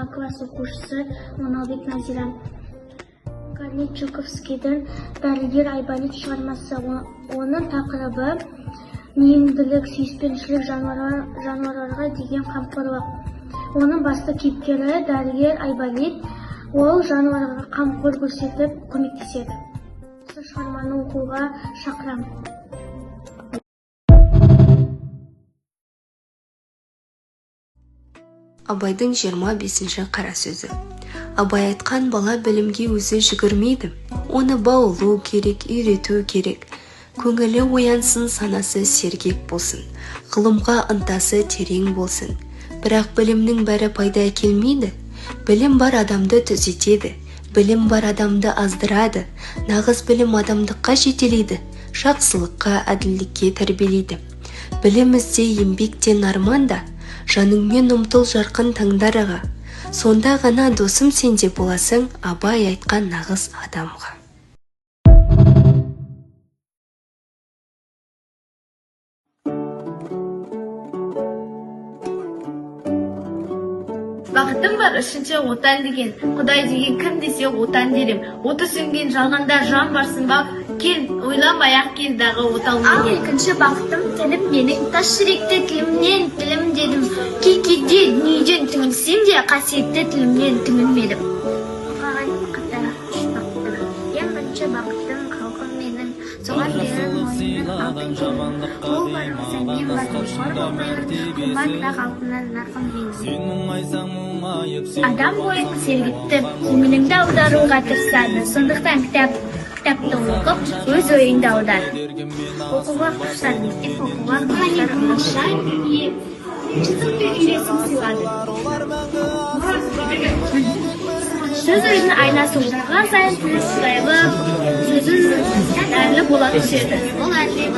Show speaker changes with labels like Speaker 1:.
Speaker 1: А класс оқушысы Оңалбек Назира. Корней Чуковскийдің «Дәрігер Айболит» шығармасы. Оның тақырыбы мейірімділік, сүйіспеншілік, жануарларға деген қамқорлық. Оның басты кейіпкері дәрігер Айболит, ол жануарларға қамқор көрсетіп, көмектеседі. Осы шығарманы оқуға шақырамын.
Speaker 2: Абайдың 25-ші қара сөзі. Абай айтқан: бала білімге өзі жүгірмейді, оны баулу керек, үйрету керек. Көңілі оянсын, санасы сергек болсын, ғылымға ынтасы терең болсын. Бірақ білімнің бәрі пайда әкелмейді. Білім бар адамды түзетеді, білім бар адамды аздырады. Нағыз білім адамдыққа жетелейді, жақсылыққа, әділдікке тәрбиелейді. Білім ізде, еңбектен, арманда, жаныңмен ұмтыл жарқын таңдарға. Сонда ғана, досым, сен де боласың Абай айтқан нағыз адамға.
Speaker 3: Бақытым бар үшінші Отан деген. Құдай деген кім десе, Отан дерем. Оты сөнген жалғанда жан барсың ба? Кел, ойланбай ақ кел дағы отау
Speaker 1: Ал
Speaker 3: менен.
Speaker 1: екінші бақытым тілім менің. Тас жүректі тілімнен тілім дедім. Кей кейде дүниеден түңілсем де, қасиетті тілімнен түңілмедім. Мұқағали Мақатаев. Үш бақытым. Ең бірінші бақытым халқым менің. Соған берер мойнымның алтын көлін. Ол бар болса, мен бармын, қор болмаймын. Қымбатырақ алтыннан нарқым менің. Адам бойын сергітіп, көңіліңді аударуға тырысады. Сондықтан кітапты оқып, өз ойыңды аудар. Оқуға құштар мектеп, оқуға құштар тамаша дүние. Тыныштық пен үйлесім сыйлады. Сөз ойдың айнасы. Оқыған сайын тіл шұрайлы, сөзің нәрлі бола түседі. Ол әділет.